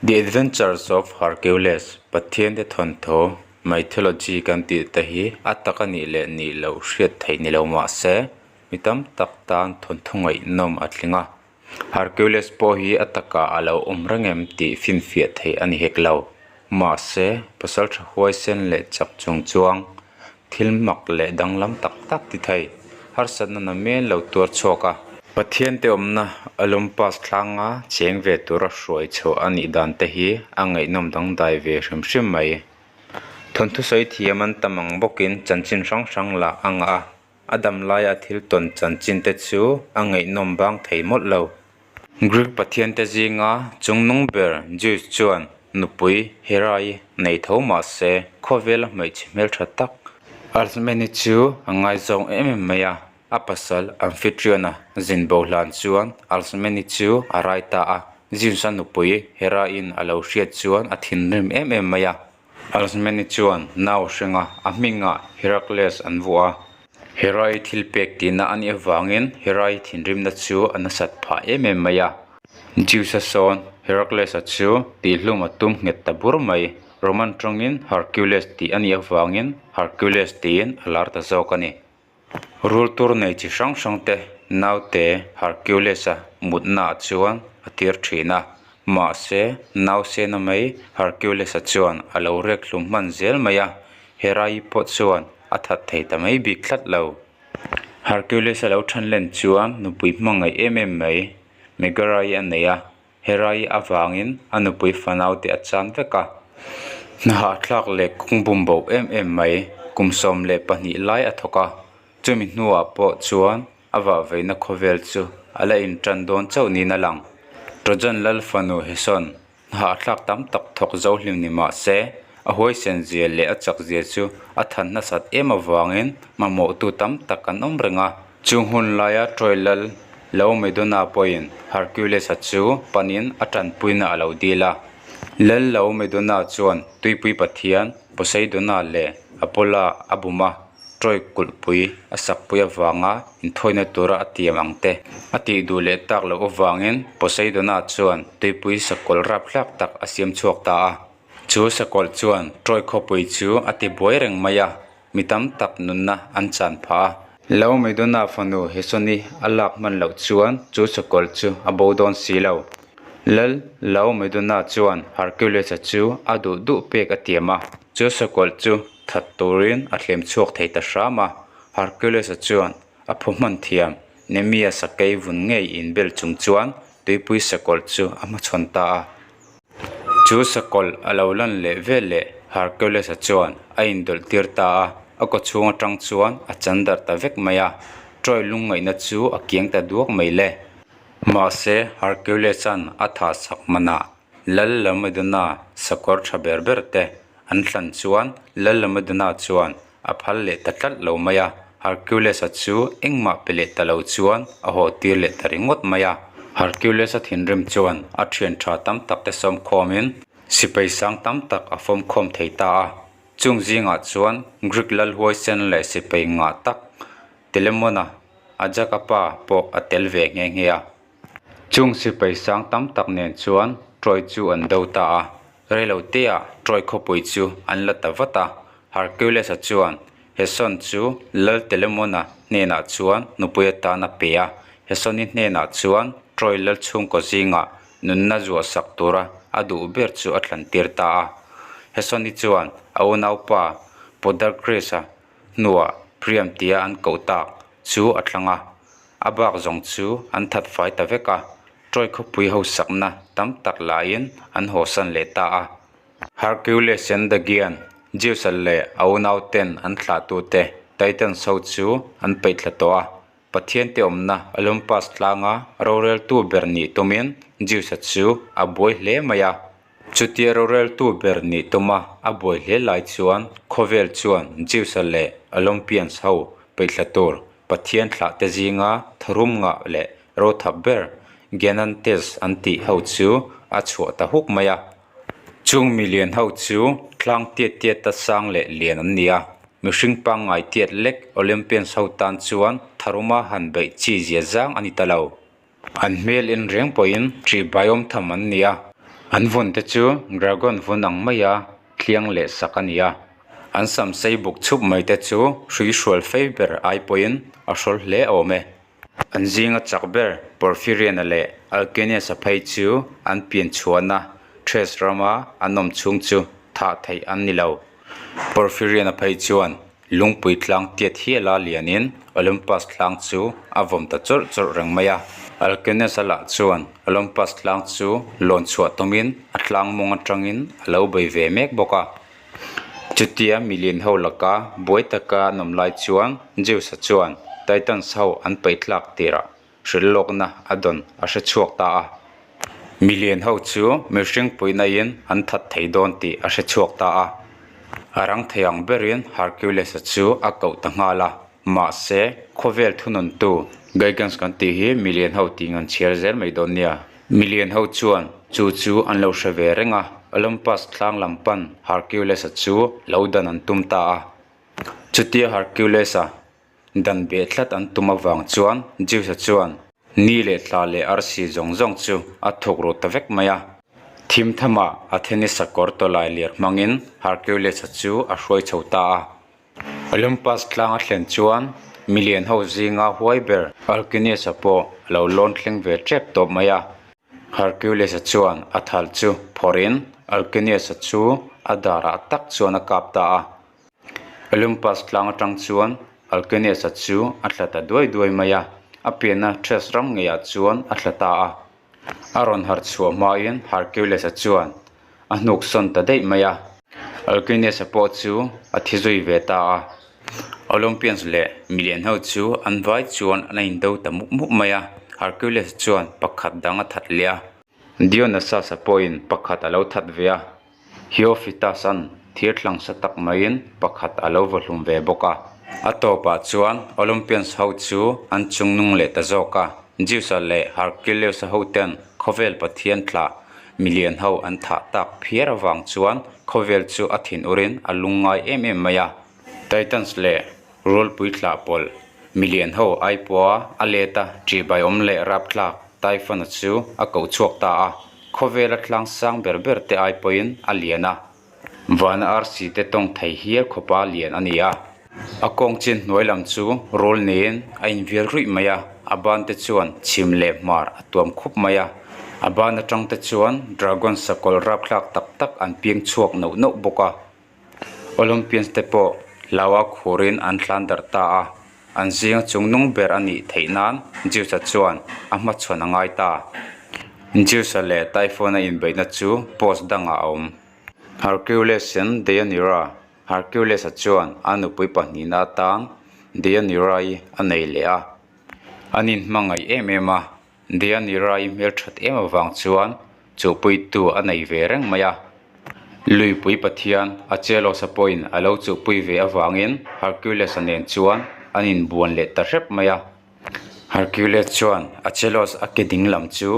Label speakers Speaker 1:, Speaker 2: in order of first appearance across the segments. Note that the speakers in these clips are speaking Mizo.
Speaker 1: The Adventures of Hercules, Pathiante thawnthu, mythology, kan tih te hi a tak a nih leh nih loh hriat theih ni lo mah se, mi tam tak tan thawnthu ngaihnawm a tling a. Hercules pawh hi a takah a lo awm reng em tih finfiah theih a ni hek lo. Mahse, pasaltha huaisen leh chak chung chuang thil mak leh danglam tak tak ti thei, harsatna na men lo tuar chhuak a. Pathiante awmna Olympus tlanga cheng ve tura hruai chhuah a nih dan te hi a ngaihnawm dangdai ve hrim hrim mai. Thawnthu sawi thiam an tam ang bawkin chanchin hrang hrang lah a ngah a. A dam laia a thil tawn chanchin te chu a ngaihnawm bang thei mawlh lo. Greek pathian te zinga chungnung ber Zeus chuan nupui Hera-i nei tho mah se khawvela hmeichhe hmeltha tak Alcmene chu a ngaizawng em em mai a. A pasal Amphitryon-a zin bo hlan chuan Alcmene chu a rai ta a. Zeus-a nupui Hera-in a lo hriat chuan a thinrim em em mai a. Alcmene chuan nau hrenga a hmingah Heracles an vuah a. Hera-i thil pek tihna a nih avangin Hera-i thinrimna chu a nasat phah em em mai a. Zeus-a sawn Heracles-a chu tihhlum a tum nghet ta bur mai. Roman tawngin Hercules tih a nih avangin Hercules tiin a lar ta zawk a ni. Rul tur nei chi hrang hrang te naute Hercules-a mutnaah chuan a tir thin a, mahse nausena mai Hercules-a chuan a lo rek hlum hman zel mai a, Hera-i pawh chuan a that thei ta mai bik tlat lo. Hercules-a lo than len chuan nupui hmangaih em em mai Megara-i a nei a, Herai avangin a nupui fanaute a chan vek a, hna hahthlak leh kawng bum bo em em mai kum 12 lai a thawk a, chumi hnuah pawh chuan a vahveina khawvel chu a la intan dawn chauh niin a lang. Trojan lal fanu Heson hna hahthlak tam tak thawk zo hlim ni mah se, a huaisen zia leh a chak zia chu a than nasat em avangin mamawhtu tam tak an awm reng a. Chung hun laia Troy lal Laomedona pawhin Hercules-a chu panin a tanpuina a lo dil a. Lal Laomedona chuan tuipui pathian Poseidona leh Apollo a bum a, Troy kulhpui a sakpui avanga inthawina tura a tiam ang te a tih duh leh tak loh avangin Poseidona chuan tuipui sakawlh rapthlak tak a siam chhuak ta a. Chu sakawlh chuan Troy khawpui chu a ti buai reng mai a. Mi tam tak nunna an chan phah a. Laomedona fanu Hesoni a lak hman loh chuan chu sakawlh chu a bo dawn si lo. Lal Laomedona chuan Hercules-a chu a duh duh pek a tiam a, chu sakawlh chu that turin a thlem chhuak thei ta hram a. Hercules-a chuan a phu hman thiam Nemia sakei vun ngei inbel chung chuan tuipui sakawlh chu a hmachhawn ta a. Chu sakawlh a lo lan leh vel leh Hercules-a chuan a indawlh tir ta a, a kawchhung atang chuan a chan darh ta vek mai a, Troy lungngaihna chu a kiang ta duak mai le. Mahse, Hercules-a'n a thah sak manah Lal Lamedona sakawr tha ber ber te an hlan chuan Lal Lamedona chuan A phal leh ta tlat lo mai a, Hercules-a chu engmah pe leh ta lo chuan a haw tir leh ta ringawt mai a. Hercules-a thinrim chuan a thian tha tam tak te sawm khawmin sipai sang tam tak a fawm khawm thei ta a. Chung zingah chuan Greek lal huaisen leh sipai ngah tak Telemon-a, Ajax-a pa pawh a tel ve nghe nghe a. Chung sipai sang tam tak nen chuan Troy chu an do ta a, reiloteah Troy khawpui chu an la ta vat a. Hercules-a chuan Heson chu Lal Telemon-a hnenah chuan nupui atan a pe a, Heson-i hnenah chuan Troy lal chhungkaw zingah nunna zuahsak tura a duh ber chu a thlantir ta a. Heson-i chuan a unaupa Podarkes-a hnuah Priam tia an koh tak chu a thlang a. A bak zawng chu an that fai ta vek a, Troy khawpui hausakna tam tak laiin an hawsan leh ta a. Hercules and the Giant, Zeus-a leh a unauten an thlahtute Titans ho chu an peih thla tawh a, Pathiante awmna Olympus tlanga roreltu ber nih tumin Zeus-a chu a buai hle mai a. Chutia roreltu ber nih tuma a buai hle lai chuan khawvel chuan Zeus-a leh Olympians ho peihthla tur Pathian thlahte zinga tharum ngah leh rothap ber Gianantes an tih ho chu a chhuah ta huk mai a. Chung milian ho chu tlang tiat tiata sang leh lian an ni a, mihring pangngai tiat lek Olympians ho tan chuan tharuma han beih chi zia zang a ni ta lo. An hmel en reng pawhin ṭih baiawm tham an ni a. An vun te chu dragon vun ang maia tliang leh sak a ni a. An sam sei buk chhup mai te chu hrui hrual fei ber ai pawhin a hrawl hle awm e. An zinga chak ber Porphyrion-a leh Alkenius-a phei chu an pian chhuahna Thrace rama an awm chhung chu thah theih an ni lo. Porphyrion-a phei chuan lungpui tlang tiat hiala lianin Olympus tlang chu a vawm ta chawrh chawrh reng mai a. Alkenius-a lah chuan Olympus tlang chu lawn chhuah tumin a tlang mawng atangin a lo bei ve mek bawk a. Chutia milian ho laka buai taka an awm lai chuan Zeus-a chuan Titans ho an paih tlak tirah hrilh lawkna a dawn a hre chhuak ta a. Milian ho chu mihring puihnain an that thei dawn tih a hre chhuak ta a. A rang thei ang berin Hercules-a chu a koh ta nghal a. Mahse, khawvel thununtu Gigants kan tih hi milian ho tih ngan chhiar zel mai dawn nia. Milian ho chuan chu chu an lo hre ve reng a, Olympus tlang lam pan Hercules-a chu lo dan an tum ta a. Chutia Hercules-a dan beh tlat an tum avang chuan Zeus-a chuan ni leh tla leh arsi zawng zawng chu a thuk ru ta vek mai a. Thim thamah Athene sakawr tawlai lir hmangin Hercules-a chu a hruai chho ta a. Olympus tlang a thlen chuan milian ho zinga huai ber Alkinius-a pawh a lo lawn thleng ve tep tawp mai a. Hercules-a chuan a thal chu phawrhin Alkinius-a chu a darah tak chuan a kap ta a. Olympus tlang atang chuan Alkinius-a chu a tla ta duai duai mai a, a pianna Thrace ram ngeiah chuan a tla ta a. A rawn harh chhuah hmain Hercules-a chuan a hnuk sawn ta daih mai a. Alkinius-a pawh chu a thi zui ve ta a. Olympians leh milian ho chu an vai chuan an indo ta mup mup mai a. Hercules-a chuan pakhat dang a that leh a. Dionysus-a pawhin pakhat a lo that ve a. Heophitus-a'n thir thlang sa tak maiin pakhat a lo vaw hlum ve bawk a. A tawpah chuan Olympians ho chu an chungnung leh ta zawk a, Zeus-a leh Hercules-a hoten khawvel pathian thlah milian ho an thah tak phiar avang chuan khawvel chu a thin urin a lungngai em em mai a. Titans leh Rualpui thlah pawlh milian ho ai pawha a let a ṭihbai awm leh rapthlak Typhon-a chu a koh chhuak ta a. Khawvela tlang sang ber ber te ai pawhin a lian a, vana arsi te tawng thei hial khawpa lian a ni a. A kawng chin hnuai lam chu rul niin a invial ruih mai a, a ban te chuan chhim leh hmar a tuam khup mai a. A ban atang te chuan dragon sakawlh rapthlak tak tak an piang chhuak nauh nauh bawk a. Olympians te pawh hlaua khurin an tlan darh ta a, an zinga chungnung ber a nih theih nan Zeus-a chuan a hmachhawn a ngai ta. Zeus-a leh Typhon-a inbeihna chu post dangah a awm. Hercules-in Deianira, Hercules-a chuan a nupui pahnihna atan Deianira-i a nei leh a, an inhmangaih em em a. Deianira-i hmelthat em avang chuan chuhpuitu a nei ve reng mai a. Luipui pathian Achelous-a pawhin a lo chuhpui ve avangin Hercules-a nen chuan an inbuan leh ta hrep mai a. Hercules chuan Achelous a ke ding lam chu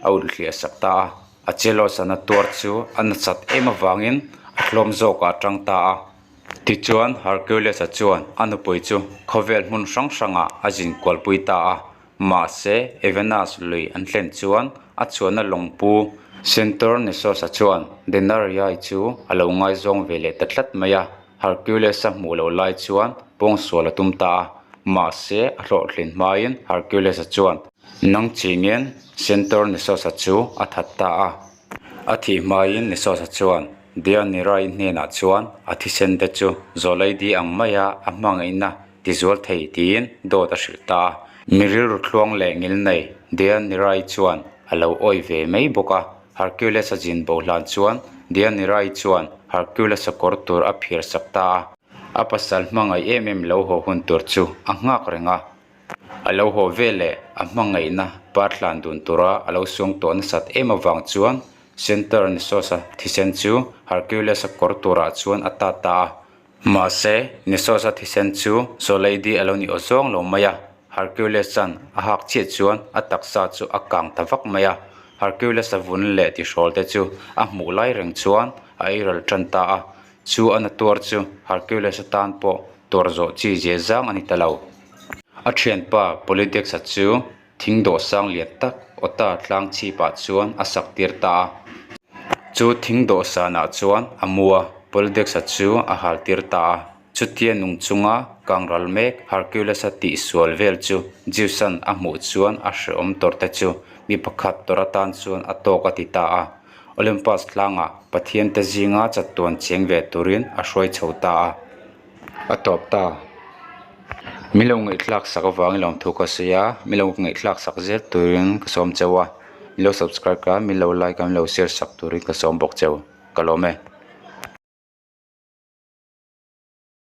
Speaker 1: a ulh hliah sak ta a. Achelous-a na tuar chu a nasat em avangin a hlawm zawkah a tang ta a. Tichuan Hercules-a chuan a nupui chu khawvel hmun hrang hrangah a zin kualpui ta a. Mahse, Evenus lui an thlen chuan a chhuahna lawngpu Centaur Nessos-a chuan Denariai chu a lo ngaizawng ve leh ta tlat mai a, Hercules-a hmuh loh lai chuan pawngsual a tum ta a. Mahse, a hlawhtlin hmain Hercules-a chuan nang chingin Centaur Nessos-a chu a that ta a. A thih hmain Nessos-a chuan Deianira-i hnenah chuan a thisen te chu Zawlaidi ang maia a hmangaihna Tizual thei tiin dawt a hrilh ta a. Mi rilru thluang leh ngil nei Deianira-i chuan a lo awi ve mai bawk a. Hercules-a zin bo hlan chuan Deianira-i chuan Hercules-a kawr tur a phiar sak ta a. A pasal hmangaih em em lo haw hun tur chu a nghak reng a. A lo haw ve leh a hmangaihna par hlan dun tura a lo suang tawh nasat em avang chuan Centaur Nessos-a thisen chu Hercules-a kawr turah chuan a tat ta a. Mahse, Nessos-a thisen chu Zawlaidi a lo ni aw zawng lo mai a, Hercules-a'n a hak chiah chuan a taksa chu a kang ta vak mai a. Hercules-a vun leh tihrawl te chu a hmuh lai reng chuan a eiral tan ta a, chu a na tuar chu Hercules-a tan pawh tuar zawh chi zia zang a ni ta lo. A thianpa Polydex-a chu thing dawhsang lian tak Ota tlang chhipah chuan a sak tir ta a. Chu thing dawhsanah chuan a mu a, Polydex-a chu a hal tir ta a. Chutia nung chunga kangral mek Hercules-a tihsual vel chu Zeus-a'n a hmuh chuan a hrehawm tawrhte chu mi pakhat tawrh atan chuan a tawk a ti ta a. Olympus tlangah Pathiante zinga chatuan cheng ve turin a hruai chho ta a. A tawp ta. Min lo ngaihthlak sak avangin lawmthu ka sawi a, min lo ngaihthlak sak zel turin ka sawm cheu a, min lo subscribe a, min lo like a, min lo share sak turin ka sawm bawk cheu. Ka lawm e.